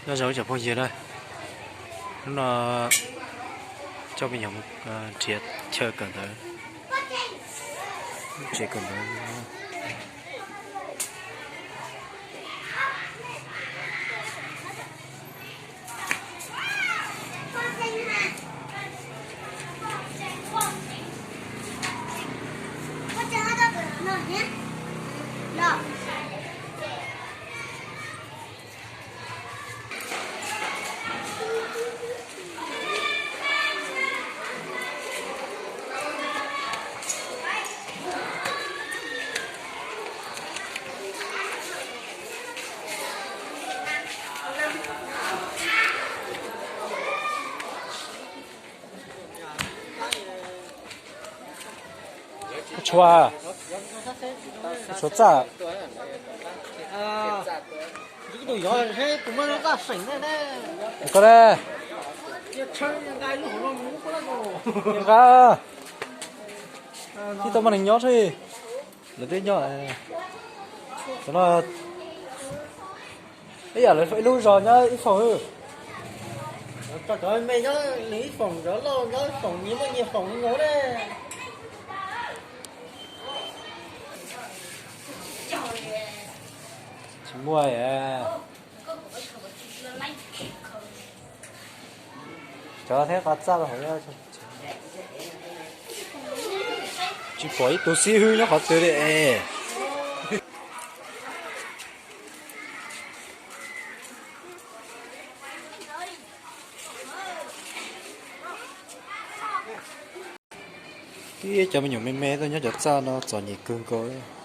Nyob zoo cov phooj ywg na, hnub no coj me nyuam nrhiav chaw kawm ntawv, tsev kawm ntawv. Tshua, tshua txaj. Koj ne? Nqa, ib tau muaj neeg nyob thiab. Lawv twb nyob. Cov no ib yam li ib lub zos nyob ib foom. Cov me nyob nws ib foom, cov loj nyob ib foom, nyias muaj nyias foom nkaus ne. Tsis muaj. Cov thiab qhov txaj hauv, tsis pom ib tug xib hwb nyob qhov twg li es. Ib cov me nyuam me me tuaj nyob cov txaj no txom nyem kawg nkaus.